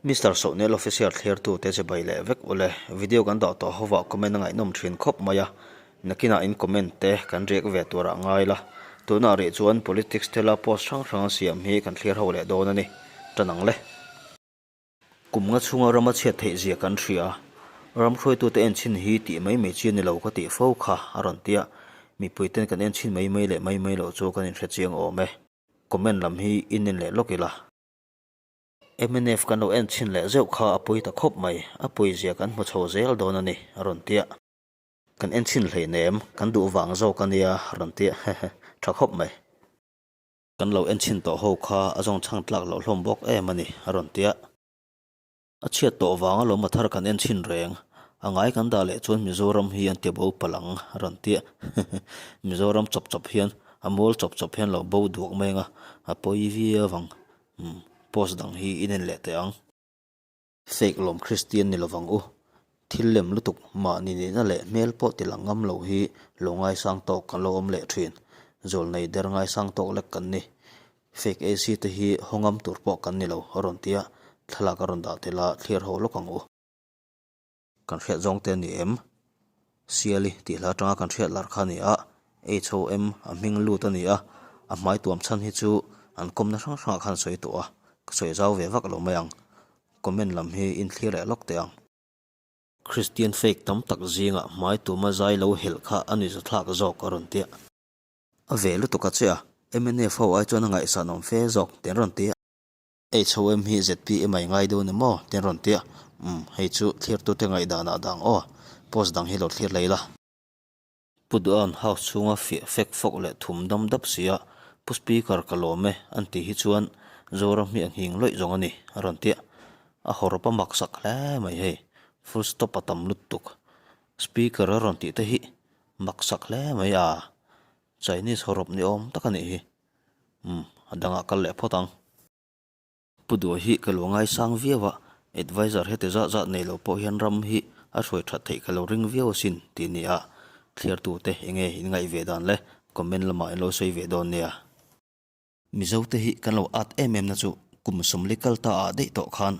Mister Sohnel Officer thlertute che bai leh vek ule. Video kan dah tawh hovah comment a ngaihnawm thin khawp mai a. Nakinah in comment te kan riak ve turah ngai la. Tunah rih chuan politics thila post hrang hrang a siam hi kan thlir ho leh dawn a ni. Tan ang le. Kum nga chhunga rama chhiat theih zia kan hria. Ram hruaitute en chhin hi tih mai mai chi a ni lo ka tih fo kha a rawn ti a. Mipui ten kan en chhin mai mai leh mai mai loh chu kan inhre chiang awm e. Comment lam hi in en leh lawk ila. Mnf kan lo en chhin leh zeuh kha a pawi ta khawp mai, a pawi zia kan hmu chho zel dawn a ni a rawn ti a. Kan en chhin hleinem, kan duh vang zawk a nia a rawn ti a, hehe, tha khawp mai. Kan lo en chhin tawh ho kha a zawng chhang tlak loh hlawm bawk em a ni, a rawn ti a. A chhiat tawh vang alawm a thar kan en chhin reng, a ngai kan dah leh chuan Mizoram hi an ti bo palh ang, a rawn ti a. Mizoram chawp chawp hian, a mual chawp chawp hian lo bo duak mai ang a, a pawi viau ang. Umm, post dang hi i nen leh teh ang. Fake lawm Kristian ni lovang u. Thil lem lutuk mahni nihna leh hmel pawh ti lang ngam lo hi lo ngaisang tawk kan lo awm leh thin. Zawlnei der ngaisang tawk lek kan ni. Fake AC te hi haw ngam tur pawh kan ni lo a rawn ti a, thlalak a rawn dah tel a thlir ho lawk ang u. Kan hriat zawng te a ni em? Siali tih hla atanga kan hriat lar kha a ni a, HOM a hming lut a ni a, a hmai tuam chhan hi chu an kawmna hrang hrangah khan sawi tawh a, ka sawi zau ve vak lo mai ang. Comment lam hi in thlir leh lawk teh ang. Christian fake tam tak zingah hmai tuma zai lo helh kha a ni zathlak zawk a rawn tia. A ve lutuk a che a, mnf ho ai chuan a ngaihsan awm fe zawk tih an rawn ti a. HOM hi zpm a i ngai dawn em aw? Tih an rawn ti a. Umm, hei chu thlirtute ngaihdanah dang aw. Post dang hi lo thlir lei la. Pu Duan House chhunga fiah fek fawk leh thum dam dap si a, Pu Speaker ka lawm e an tih hi chuan Zoram hi a nghing lawih zawng a ni, a rawn ti a. A hawrawp a mak sak hle mai hei, full stop a tam lutuk. Speaker a rawn tih te hi mak sak hle mai a, Chinese hawrawp ni awm tak a nih hi. Umm, a dangah kal leh phawt ang. Pu Duai hi ka lo ngaisang viau a, adviser heti zat zat nei lo pawh hian ram hi a hruai that theih ka lo ring viau asin tih nia. Thliartute enge in ngaih ve dan le comment lamah in lo sawi ve dawn nia. Mizo te hi kan lo at em em na chu kum sawmli kal ta ah daih tawh khan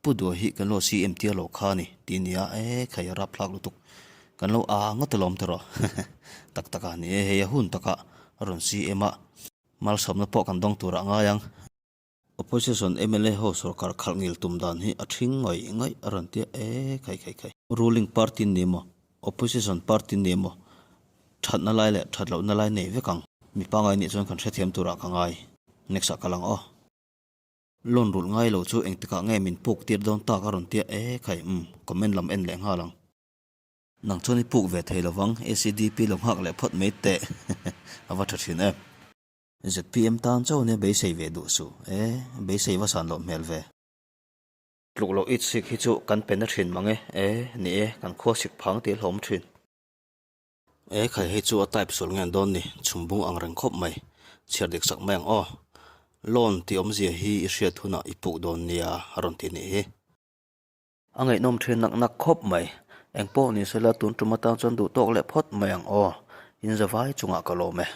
Pu Duai hi kan lo CM tir lo kha ni tih nia e khai a rapthlak lutuk kan lo a ngawt alawm ta rawh tak tak a ni e hei a hun takah a rawn CM a malsawmna pawh kan dawng turah ngai ang. Opposition mla ho sorkar khalh ngil tum dan hi a thing ngaih ngaih a rawn tia e khai khai khai. Ruling party ni emaw opposition party ni emaw thatna lai leh that lohna lai nei vek ang. Mi pangai nih chuan kan hrethiam turah ka ngai. Next ah ka lang aw. Loan rulh ngai lo chu engtikah nge min puk tir dawn tak a rawn tia e khai umm comment lam en leh nghal ang. Nang chuan i puk ve thei lovang ACDP lo nghak leh phawt mai teh a va tha thin em. ZPM tan chauh nia beisei ve duh suh e, beisei va san loh hmel ve. Tluk loh it sik hi chu kan pe na thin mang e, e ni e, kan khua sik phang tih hlawm thin. E khai hei chu a type sual nge an dawn ni, chhum bung ang reng khawp mai, chhiar dik sak mai ang aw. Loan tih awmzia hi i hriat hunah i puk dawn nia a rawn ti nih hi. A ngaihnawm thin nak nak khawp mai. Engpawh ni sela tun tum atan chuan duh tawk leh phawt mai ang aw. In zavai chungah ka lawm e.